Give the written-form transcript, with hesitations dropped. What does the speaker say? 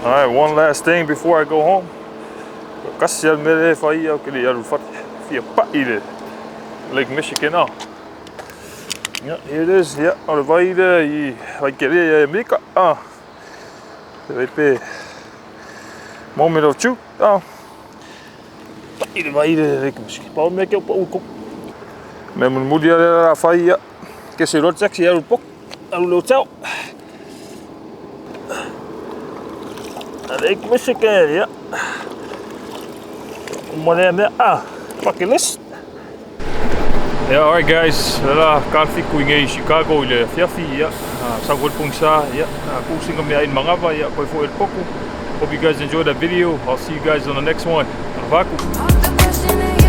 Alright, one last thing before I go home. Kasi al mele fai au ke le alu fat fia pa i le Lake Michigan ah. Yeah, here it is. Yeah, o le vai le i vai ke le e Amerika ah. Te vai pe moment of truth ah. Pa i le vai le Lake Michigan. Pa o mea ke o pa u ko. Me mulimuli a le la fai ia. Ke se road taxi alu pok alu le hotel. Lake Michigan, yeah. Uma lea mea, ah, bucket list. Yeah, alright guys, la ka fiku i ngei Chicago i le afiafi, yeah. Sau foi le pogisa, yeah. Ku singa mea in mangava, yeah, koe foi le poku. Hope you guys enjoyed that video. I'll see you guys on the next one. Vaku.